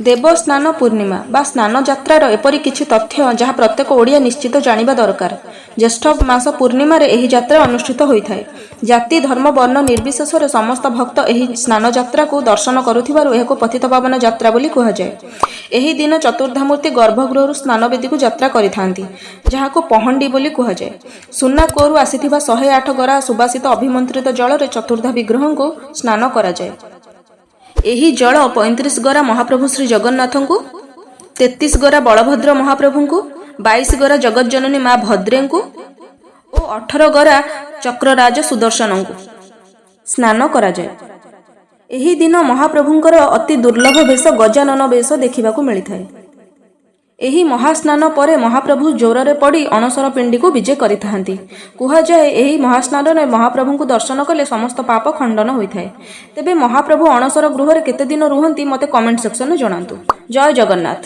ଦେବସ୍ନାନ ପୂର୍ଣ୍ଣିମା ବା ସ୍ନାନ ଯାତ୍ରାର ଏପରି କିଛି ତଥ୍ୟ, ଯାହା ପ୍ରତ୍ୟେକ ଓଡ଼ିଆ ନିଶ୍ଚିତ ଜାଣିବା ଦରକାର। ଜ୍ୟେଷ୍ଠ ମାସ ପୂର୍ଣ୍ଣିମାରେ ଏହି ଯାତ୍ରା ଅନୁଷ୍ଠିତ ହୋଇଥାଏ। ଜାତି, ଧର୍ମ, ବର୍ଣ୍ଣ ନିର୍ବିଶେଷରେ ସମସ୍ତ ଭକ୍ତ ଏହି ସ୍ନାନ ଯାତ୍ରାକୁ ଦର୍ଶନ କରୁଥିବାରୁ ଏହାକୁ ପତିତପାବନ ଯାତ୍ରା ବୋଲି କୁହାଯାଏ। ଏହି ଦିନ ଚତୁର୍ଦ୍ଧାମୂର୍ତ୍ତି ଗର୍ଭଗୃହରୁ ସ୍ନାନବେଦୀକୁ ଯାତ୍ରା କରିଥାନ୍ତି, ଯାହାକୁ ପହଣ୍ଡି ବୋଲି କୁହାଯାଏ। ସୁନା କୂଅରୁ ଆସିଥିବା 108 ଗରା ସୁବାସିତ ଅଭିମନ୍ତ୍ରିତ ଜଳରେ ଚତୁର୍ଦ୍ଧା ବିଗ୍ରହଙ୍କୁ ସ୍ନାନ କରାଯାଏ। ଏହି ଜଳ 35 ଗରା ମହାପ୍ରଭୁ ଶ୍ରୀ ଜଗନ୍ନାଥଙ୍କୁ, 33 ଗରା ବଳଭଦ୍ର ମହାପ୍ରଭୁଙ୍କୁ, 22 ଗରା ଜଗତଜନନୀ ମା ଭଦ୍ରେଙ୍କୁ ଓ 18 ଗରା ଚକ୍ରରାଜ ସୁଦର୍ଶନଙ୍କୁ ସ୍ନାନ କରାଯାଏ। ଏହି ଦିନ ମହାପ୍ରଭୁଙ୍କର ଅତି ଦୁର୍ଲଭ ବେଶ ଗଜାନନ ବେଶ ଦେଖିବାକୁ ମିଳିଥାଏ। ଏହି ମହାସ୍ନାନ ପରେ ମହାପ୍ରଭୁ ଜ୍ୱରରେ ପଡ଼ି ଅଣସର ପିଣ୍ଡିକୁ ବିଜେ କରିଥାନ୍ତି। କୁହାଯାଏ, ଏହି ମହାସ୍ନାନରେ ମହାପ୍ରଭୁଙ୍କୁ ଦର୍ଶନ କଲେ ସମସ୍ତ ପାପ ଖଣ୍ଡନ ହୋଇଥାଏ। ତେବେ ମହାପ୍ରଭୁ ଅଣସର ଗୃହରେ କେତେ ଦିନ ରୁହନ୍ତି, ମୋତେ କମେଣ୍ଟ ସେକ୍ସନରେ ଜଣାନ୍ତୁ। ଜୟ ଜଗନ୍ନାଥ।